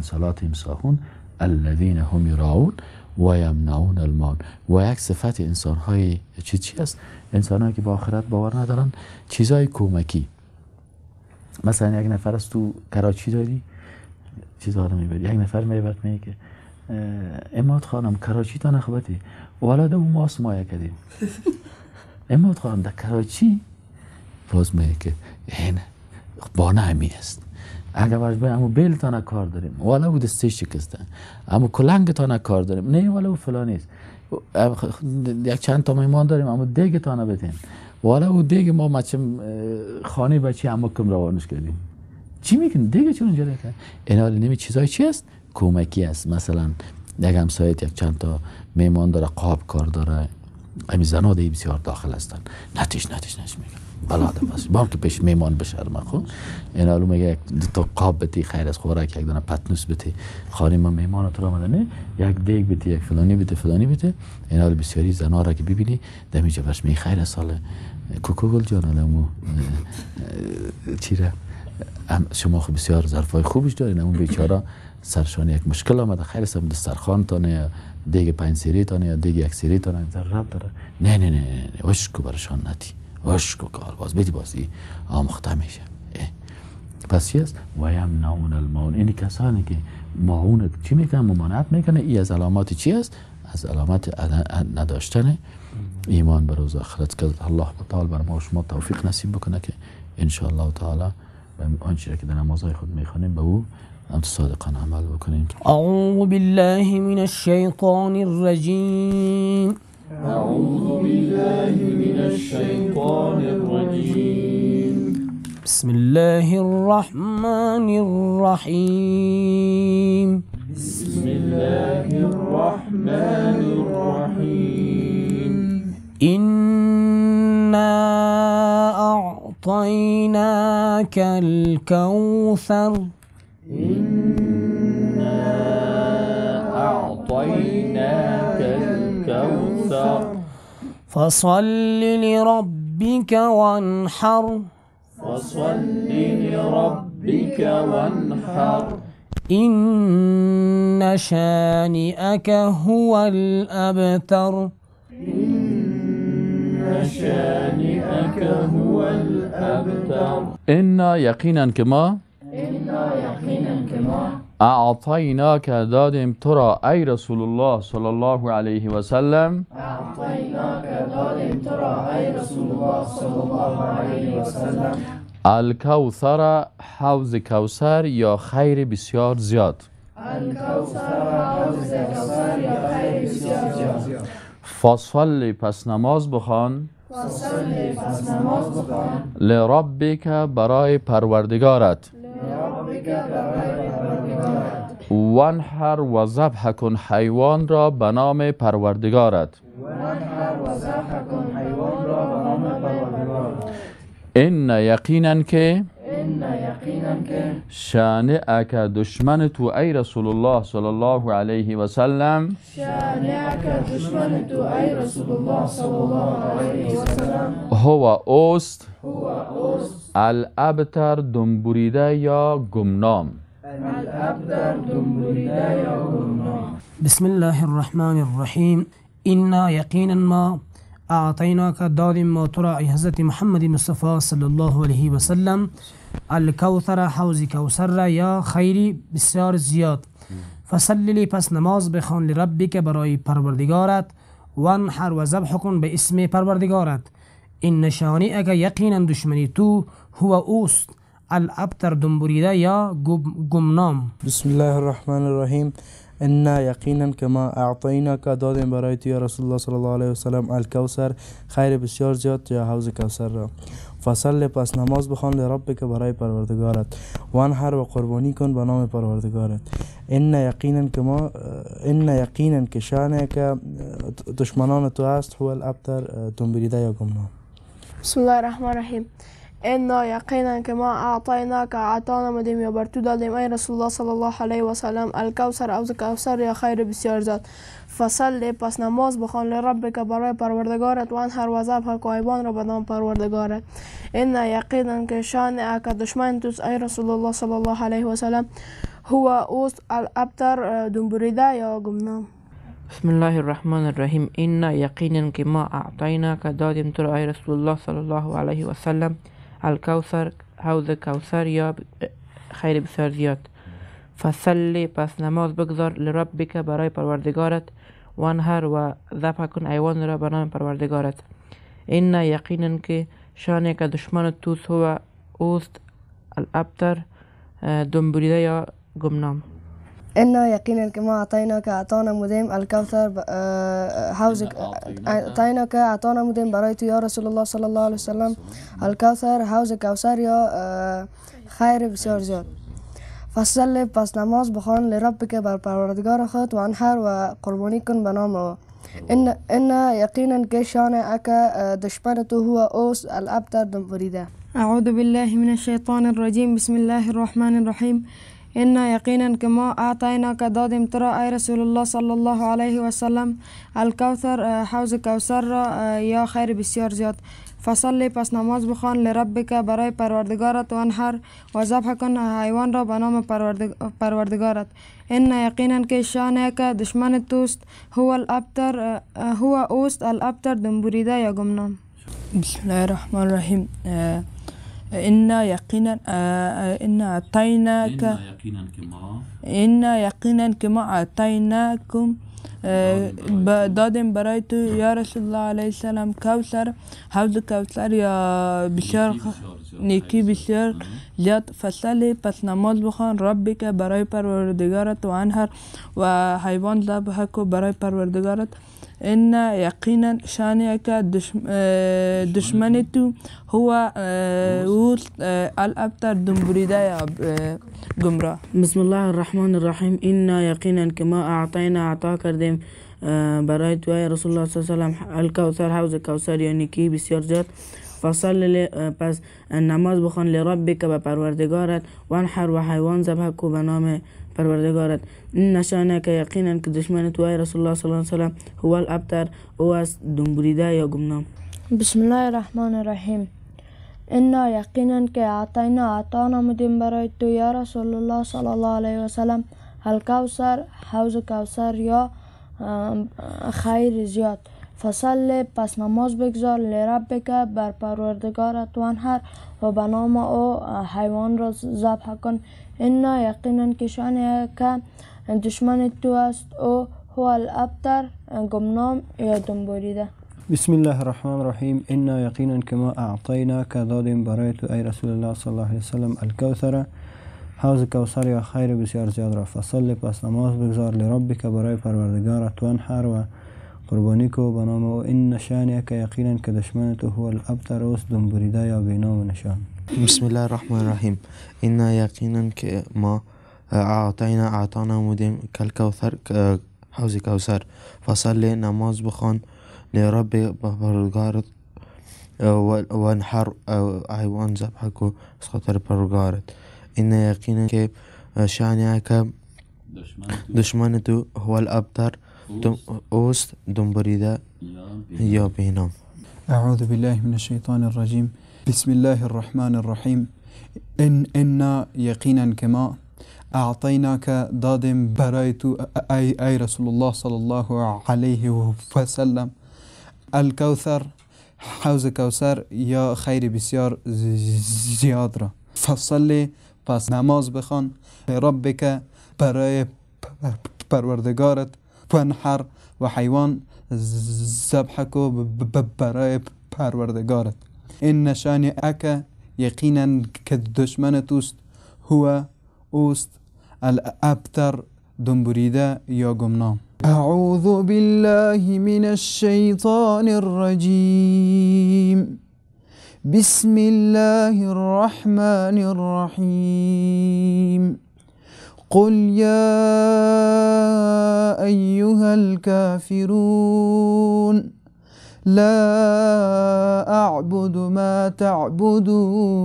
صلاتهم ساهون الذین هم یراؤون و یمنعون الماعون. و یک صفت انسان های چی است؟ انسان هایی که با آخرت باور ندارن، چیزای کمکی. مثلا یک نفر از تو کراچی داری چیزها رو میبری، یک نفر میبرد میگه که اماد خانم کراچی تا نخبتی والا دو ماست مایه کردیم. اماد خانم در کراچی باز میگه که اینه بانه همی است. اگر برش باید امو بیل تا کار داریم والا او دستش شکسته، امو کلنگ تا کار داریم، نه والا او فلانی است، یک چند تا میمان داریم امو دیگ تا نبتیم، والا او دیگ ما مچم خانه بچه امو کم روانش کردیم. چی میکنی؟ دیگه چون اونجا کرد؟ اینا نمی چیزای چی است؟ کمکی است. مثلا یک همسایه یک چند تا میمان داره، قاب کار داره، همین زنا دیگه بسیار داخل هستن، نتیش نتیش نتیش میگن بلا ده بام که پیش میمان بشرمه. خب اینا الان میگه یک دو تا قاب بتی خیر از خوراک، یک دانه پتنوس بتی، خانه ما میمان تو آمده نه، یک دیگ بتی، یک فلانی بتی، فلانی بتی. اینا بسیاری زنا را که ببینی دمیجا برش می خیر از سال کوکو گل جان الان چیره شما خب بسیار ظرفای خوبش دارین، اون بیچاره سرشان یک مشکل آمده، خیر است دسترخوان تانه یا دیگ 5 سری تانه یا دیگ 1 سری تانه ضرب داره. نه نه نه نه وشکو برشان ندی، وشکو کار باز بیدی بازی آموخته میشه. پس چی است؟ و یمنعون الماعون. این کسانی که ماعون چی میکنن؟ ممانعت میکنه. ای از علامات چی است؟ از علامات نداشتن ایمان بر روز آخرت که الله تعالی بر ما و شما توفیق نصیب بکنه که ان شاء الله تعالی آنچه که در نمازهای خود میخوانیم به او صادقانه عمل بکنیم. اعوذ بالله من الشیطان الرجیم. اعوذ بالله من الشیطان الرجیم. بسم الله الرحمن الرحیم. بسم الله الرحمن الرحیم. إنا أعطيناك الكوثر. إنا أعطيناك الكوثر. فصل لربك وانحر. فصل لربك وانحر. إن شانئك هو الأبتر. إن شانئك هو الأبتر. إنا یقینا که ما، اعطیناک دادیم تو را ای رسول الله صلی الله علیه و سلم، اعطیناک دادیم تو را ای رسول الله صلی الله علیه و سلم، الکوثر حوض کوثر یا خیر بسیار زیاد، الکوثر حوض کوثر یا خیر بسیار زیاد. فصل پس نماز بخوان، فصل پس نماز بخوان، لربک برای پروردگارت، لربک برای پروردگارت، وانحر و ذبح کن حیوان را به نام پروردگارت، وانحر و ذبح کن حیوان را به نام پروردگارت. ان یقینا که، ان یقینا که، شانئک دشمن تو ای رسول الله صلی الله علیه و سلم، شانئک دشمن تو ای رسول الله صلی الله علیه و سلم، هو اوست، هو اوست، الابتر دنبریده یا گمنام، الابتر دنبریده یا گمنام. بسم الله الرحمن الرحیم. انا یقینا ما اعطیناک دادیم ما تو را ای حضرت محمد مصطفی صلی الله علیه و سلم، الکوثر حوض کوثر را یا خیری بسیار زیاد. فصل پس نماز بخوان لربک برای پروردگارت، وانحر و ذبح کن به اسم پروردگارت. این شانئک یقینا دشمنی تو، هو اوست، الابتر دنبریده یا گمنام. بسم الله الرحمن الرحیم. انا یقینا کما اعطیناک دادیم برای تو یا رسول الله صلی الله علیه و سلم، الکوثر خیر بسیار زیاد یا حوض کوثر را. فصل پس نماز بخوان لربک برای پروردگارت، وانحر و قربانی کن به نام پروردگارت. ان یقینا کما ان یقینا که شانئک دشمنان تو است، هو الابتر دنبریده یا گمنام. بسم الله الرحمن الرحیم. انا یقینا که ما اعطیناک عطا نمودیم یا بر تو دادیم ای رسول الله صلی الله علیه و سلم، الکوثر حوض کوثر یا خیر بسیار زیاد. فصل پس نماز بخوان لربک برای پروردگارت، وانحر و ذبح کن حیوان را به نام پروردگارت. انا یقینا که شانئک دشمن توست ای رسول الله صلی الله علیه و سلم، هو اوست الابتر دنبریده یا گمنام. بسم الله الرحمن الرحیم. انا یقینا که ما اعطیناک دادیم تو را ای رسول الله صلی الله علیه و سلم الکوثر حوض کوثر یا خیر بسیار زیاد. فصلی پس نماز بگذار لربک برای پروردگارت، وانهر و ذبح کن حیوان را به نام پروردگارت. انا یقینا که شانک دشمن توست هو اوست الابتر دنبریده یا گمنام. إنا یقینا که ما اعطیناک عطا نمودیم الکوثر حوض اعطیناک عطا نمودیم برای تو یا رسول الله صلی الله علیه وسلم الکوثر حوض کوثر یا خیر بسیار زیاد. فصل پس نماز بخوان لربک بر پروردگار خود و انحر و قربانی کن به نام او. إن یقینا که شانئک دشمن تو هو اوست الابتر دنبریده. اعوذ بالله من الشیطان الرجیم. بسم الله الرحمن الرحیم. إنا یقینا که ما اعطیناک دادیم تو را ای رسول الله صلی الله علیه و سلم الکوثر حوض کوثر را یا خیر بسیار زیاد. فصلی پس نماز بخوان لربک برای پروردگارت و انحر و ذبح کن حیوان را به نام پروردگارت. إن یقینا که شانئک دشمن توست هو الابتر هو اوست الابتر دنبریده یا گمنام. بسم الله الرحمن الرحیم. إنا یقینا إنا اعطیناک إنا یقینا که ما اعطیناکم دادیم برای تو یا رسول الله علیه السلام کوثر حوض کوثر یا بسیار نیکی بسیار زیاد. فصلی پس نماز بخوان ربک برای پروردگارت و انحر و حیوان ذبح کو برای پروردگارت. إن یقینا شانئک دشمن تو هو اوست الابتر دنبریده یا گمراه. بسم الله الرحمن الرحیم. إنا یقینا که ما اعطینا عطا کردیم برای تو ای رسول الله صلی الله علیه و سلم الکوثر حوض کوثر یا نیکی بسیار زیاد. فصل پس نماز بخوان لربک به پروردگارت و انحر و حیوان ذبح کو به نام پروردگارت. إن شانئک یقینا که دشمن تو ای رسول الله صلی الله علیه و سلم هو الابتر او است دنبریده یا گمنام. بسم الله الرحمن الرحیم. إنا یقینا که اعطینا عطا نمودیم برای تو یا رسول الله صلی الله علیه و سلم الکوثر حوض کوثر یا خیر زیاد. فصل پس نماز بگذار لربک بر پروردگارت و انحر و به نام او حیوان را ذبح کن. إنا یقینا که شانئک دشمن تو است او هو الابتر گمنام یا دنبریده. بسم الله الرحمن الرحیم. إنا یقینا که ما اعطیناک دادیم برای تو ای رسول الله صلی الله علیه وسلم الکوثر حوض کوثر یا خیر بسیار زیاد را. فصل پس نماز بگذار لربک برای پروردگارت و انحر و قربانی کو به نام او. إن شانئک یقینا که دشمن تو هو الابتر اوست دنبریده یا بی نام و نشان. بسم الله الرحمن الرحیم. إنا یقینا که ما اعطینا عطا نمودیم کالکوثر حوض کوثر. فصل نماز بخوان لرب پروردگارت و انحر حیوان ذبح کو از خاطر پروردگارت. إن یقینا که شانئک دشمن تو هو الابتر اوست دنبریده یا بینام. اعوذ بالله من الشیطان الرجیم. بسم الله الرحمن الرحیم. إنا یقینا که ما اعطیناک دادیم برای تو ای رسول الله صلی الله علیه وسلم الکوثر حوض کوثر یا خیر بسیار زیاد را. فصل پس نماز بخوان ربک برای پروردگارت وانحر و حیوان ذبح کو برای پروردگارت. إن شانئک یقینا که دشمن توست هو اوست الابتر دنبریده یا گمنام. اعوذ بالله من الشیطان الرجیم. بسم الله الرحمن الرحیم. قل یا ایها الكافرون لا أعبد ما تعبدون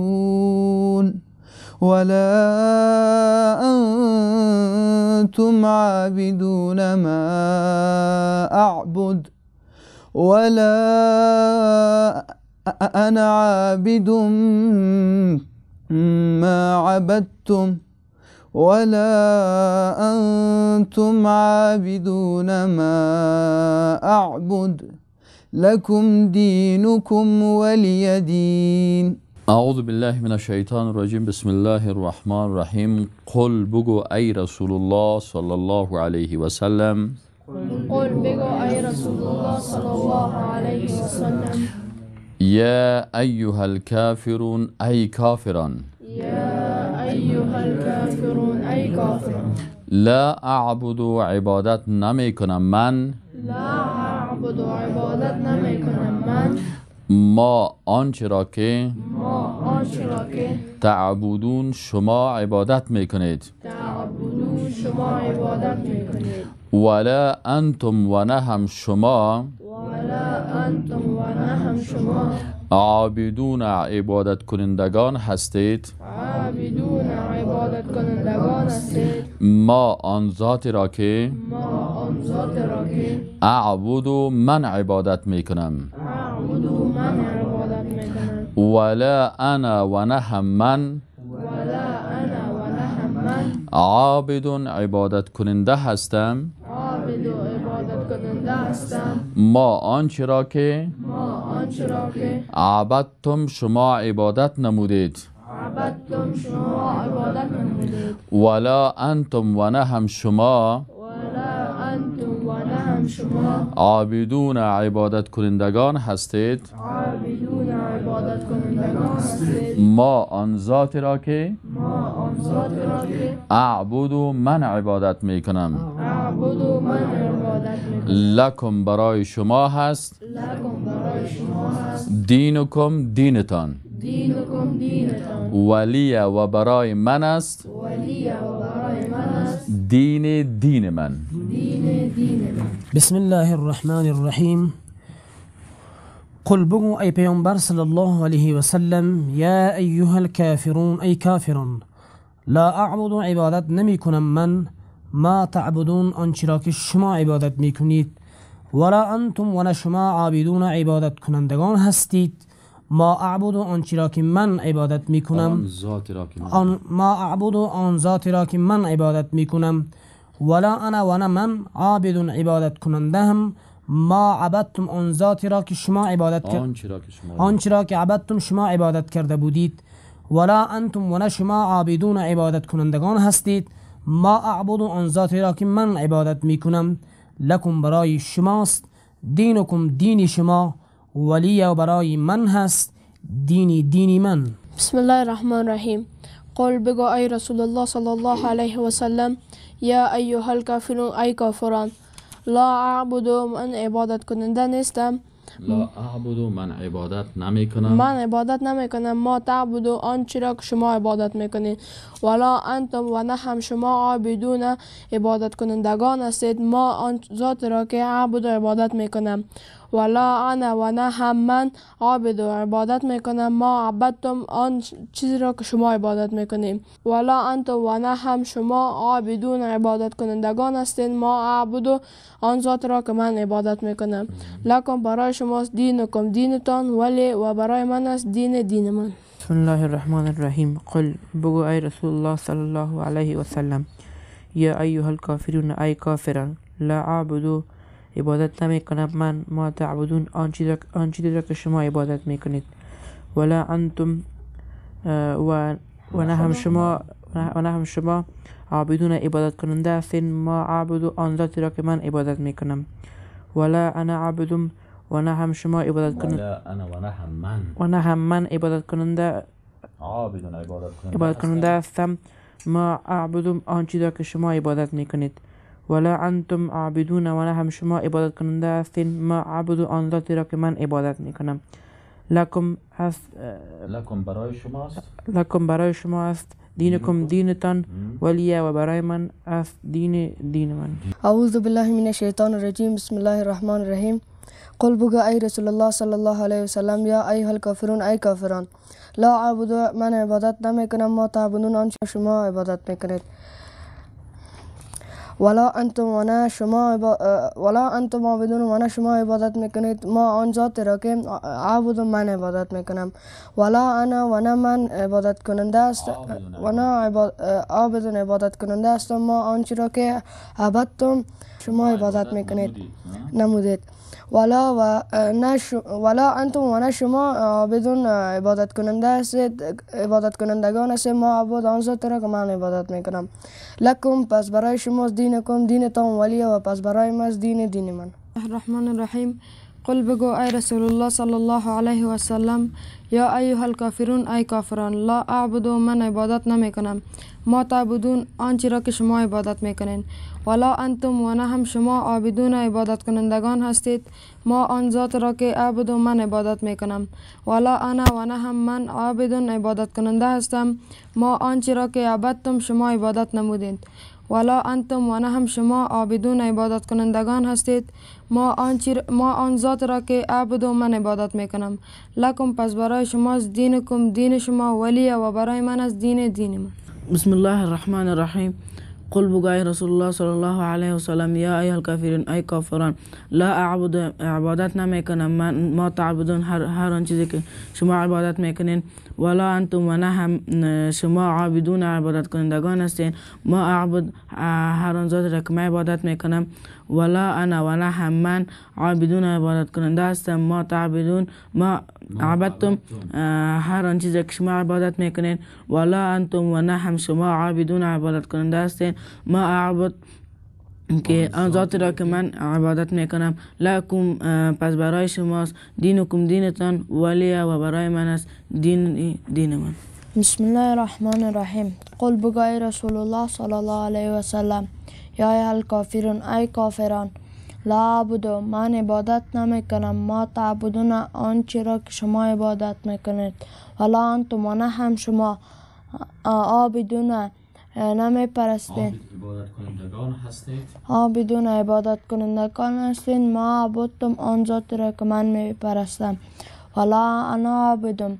ولا أنتم عابدون ما أعبد ولا أنا عابد ما عبدتم ولا أنتم عابدون ما أعبد لكم دينكم ولي دين. اعوذ بالله من الشیطان الرجیم. بسم الله الرحمن الرحیم. قل بگو ای رسول الله صلی الله علیه و سلم. قل بگو ای رسول الله صلی الله علیه و سلم. یا ایها الکافرون ای کافران. یا ایها الکافرون ای کافران. لا اعبد عبادت نمی کنم من. لا اعبد عبادت نمی کنم من. ما آنچه را که تعبدون شما عبادت میکنید. تعبدون شما عبادت میکنید. ولا انتم و نه هم شما. ولا انتم و نه هم شما. عابدون عبادت کنندگان هستید. عابدون عبادت کنندگان هستید. ما آن ذات را که اعبد من عبادت میکنم. اعبد من عبادت میکنم. ولا انا و نه هم من. ولا انا و نه هم من. عابد عبادت کننده هستم. عابد عبادت کننده هستم. ما آنچه را که عبدتم شما عبادت نمودید. عبدتم شما عبادت نمودید. ولا انتم و نه هم شما. ولا انتم و نه هم شما. عابدون عبادت کنندگان هستید. عابدون عبادت کنندگان هستید. ما آن ذات را که اعبد من عبادت میکنم. اعبد من عبادت میکنم. لکم برای شما هست. لکم برای شما هست. دینکم دینتان. دینکم دینتان. ولی و برای من است. ولی و برای من است. دین دین من. دین دین من. بسم الله الرحمن الرحیم. قل بگو ای پیامبر صلی الله علیه و سلم، یا ایها الکافرون ای کافران، لا اعبد عبادت نمی کنم من، ما تعبدون آنچه را که شما عبادت می کنید، ولا انتم و نه شما عابدون عبادت کنندگان هستید، ما اعبد آنچه را که من عبادت می کنم، ما اعبد آن ذات را که من عبادت می کنم، ولا انا و نه من عابد عبادت کننده هم، ما عبدتم آن ذاتی را که شما عبادت آنچه را که عبدتم شما عبادت کرده بودید، ولا انتم و نه شما عابدون عبادت کنندگان هستید، ما اعبد آن ذاتی را که من عبادت می کنم، لکم برای شماست، دینکم دین شما، ولی و برای من هست دینی دینی من. بسم الله الرحمن الرحیم. قل بگو ای رسول الله صلی الله علیه و سلم، یا ایها الکافرون ای کافران، لا اعبد من عبادت کننده نیستم. لا اعبد من عبادت نمی کنم. من عبادت نمی کنم. ما تعبد آنچه را که شما عبادت میکنید، ولا انتم و نه هم شما عابدون عبادت کنندگان هستید، ما آن ذات را که اعبد عبادت میکنم، ولا انا و نه هم من عابد عبادت میکنم، ما عبدتم آن چیزی را که شما عبادت میکنیم، ولا انتم و نه هم شما عابدون عبادت کنندگان هستید، ما اعبد آن ذات را که من عبادت میکنم، لکم برای شماست دینکم دینتان، ولی و برای من است دین دین من. بسم الله الرحمن الرحیم. قل بگو ای رسول الله صلی الله علیه و سلم، یا ایها الکافرون ای کافران، لا اعبد عبادت نمی کنم من، ما تعبدون آن چیزی را که شما عبادت می کنید، ولا انتم و نه هم شما عابدون عبادت کننده هستین، ما عابد آن ذاتی را که من عبادت می کنم، ولا انا عابدم و نه هم شما عبادت کننده، و نه هم من عبادت کننده عبادت کننده هستم، ما اعبدم آن چیزی را که شما عبادت می کنید، ولا انتم عابدون و نه هم شما عبادت کننده هستین، ما اعبد آن ذاتی را که من عبادت میکنم، لکم هست لکم برای شماست، لکم برای شما است، دینکم دینتان، ولی و برای من است دین دین من. اعوذ بالله من الشیطان الرجیم. بسم الله الرحمن الرحیم. قل بگو ای رسول الله صلی الله علیه وسلم، یا ایها الکافرون ای کافران، لا اعبد من عبادت نمی کنم، ما تعبدون آنچه شما عبادت میکنید، ولا انتم و نه شما ولا انتم عابدون و نه شما عبادت میکنید ما آن ذات را که اعبد من عبادت میکنم. ولا انا و نه من عبادت کننده است و نه عابد عبادت کننده هستم ما آنچه را که عبدتم شما عبادت میکنید نمودید. ولا و نه ولا انتم و نه شما عابدون عبادت کننده هستید عبادت کنندگان هستید ما عبد آن ذات را که من عبادت میکنم. لکم پس برای شما دینکم دینتان ولی و پس برای من دین دین من. الرحمن الرحیم. قل بگو ای رسول الله صلی الله علیه و سلم یا ایها الکافرون ای کافران لا اعبد من عبادت نمی کنم ما تعبدون آنچه را که شما عبادت میکنین. ولا انتم و نه هم شما عابدون عبادت کنندگان هستید ما آن ذات را که اعبد من عبادت میکنم. ولا انا و نه هم من عابد عبادت کننده هستم ما آنچه را که عبدتم شما عبادت نمودید. ولا انتم و نه هم شما عابدون عبادت کنندگان هستید ما آن ذات را که اعبد من عبادت میکنم. لکم پس برای شما از دینکم دین شما ولی و برای من از دین دین من. بسم الله الرحمن الرحیم. قل بگو ای رسول الله صلی الله علیه وسلم یا ایها الکافرین ای کافران لا اعبد عبادت نمیکنم من ما تعبدون هر آن چیزی که شما عبادت میکنین. ولا انتم و نه هم شما عابدون عبادت کنندگان هستین ما اعبد هر آن ذات را که من عبادت میکنم. ولا انا و نه هم من عابدون عبادت کننده هستم ما تعبدون ما عبدتم هر آن چیزی که شما عبادت میکنین. ولا انتم و نه هم شما عابدون عبادت کننده هستین ما اعبد که آن ذات را که من عبادت میکنم. لکم پس برای شماست دینکم دینتان ولی و برای من است دین دین من. بسم الله الرحمن الرحیم. قل بگو ای رسول الله صلی الله علیه و سلم یا ایها الکافرون ای کافران لا اعبد من عبادت نمیکنم ما تعبدون آنچه را که شما عبادت میکنید. ولا انتم و نه هم شما عابدون نمی پرستید عبادت کنندگان هستید عابدون عبادت کنندگان هستید ما عبدتم آن ذات را که من می پرستم. ولا انا عابدم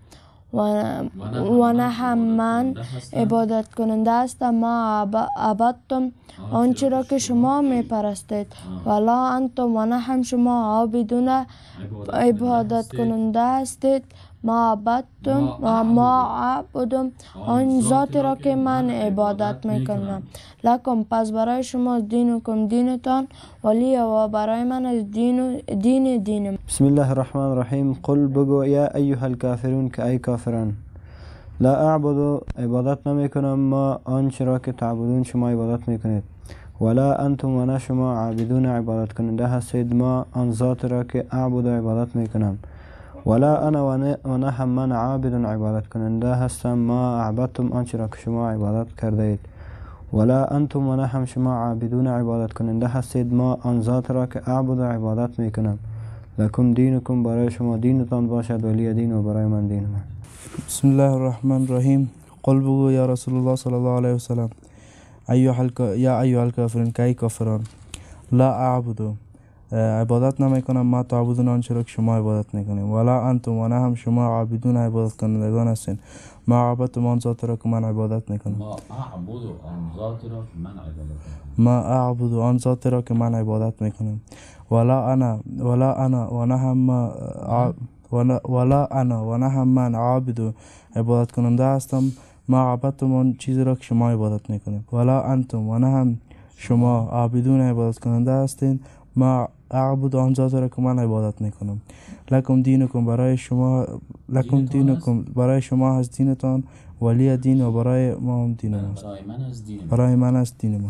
و نه هم من عبادت کننده هستم ما عبدتم آنچه را که شما می پرستید. ولا انتم و نه هم شما عابدون عبادت کننده هستید ما عبدتم و ما عبدم آن ذات را که من عبادت میکنم. لکم پس برای شما دینکم دینتان ولی و برای من از دین دین دین. بسم الله الرحمن الرحیم. قل بگو یا ایها الکافرون که ای کافران لا اعبد عبادت نمیکنم ما آنچه را که تعبدون شما عبادت میکنید. ولا انتم و نه شما عابدون عبادت کننده هستید ما آن ذات را که اعبد عبادت میکنم. ولا انا و نه هم من عابد عبادت کننده هستم ما عبدتم آنچه را که شما عبادت کرده اید. ولا انتم و نه هم شما عابدون عبادت کننده هستید ما آن ذات را که اعبد عبادت میکنم. لکم دینکم برای شما دینتان باشد ولی دین و برای من دین من. بسم الله الرحمن الرحیم. قل بگو یا رسول الله صلی الله علیه وسلم یا ایها الکافرون که ای کافران لا اعبد عبادت نمیکنم ما تعبدون آنچه را که شما عبادت میکنیم. ولا انتم و نه هم شما عابدون عبادت کنندگان هستین ما عبدتم آن ذات را که من عبادت میکنم. ما اعبد آن ذات را که من عبادت میکنم. ما اعبد آن ذات را که من عبادت میکنم. ولا انا و نه هم ولا انا و نه هم من عابد عبادت کننده هستم ما عبدتم آن چیزی را که شما عبادت میکنیم. ولا انتم و نه هم شما عابدون عبادت کننده هستین ما اعبد آن ذات را که من عبادت میکنم. لکم دینکم برای شما لکم دینکم برای شما هست دینتان ولی دین و برای ما هم دین است. برای من از دین برای من است دین من.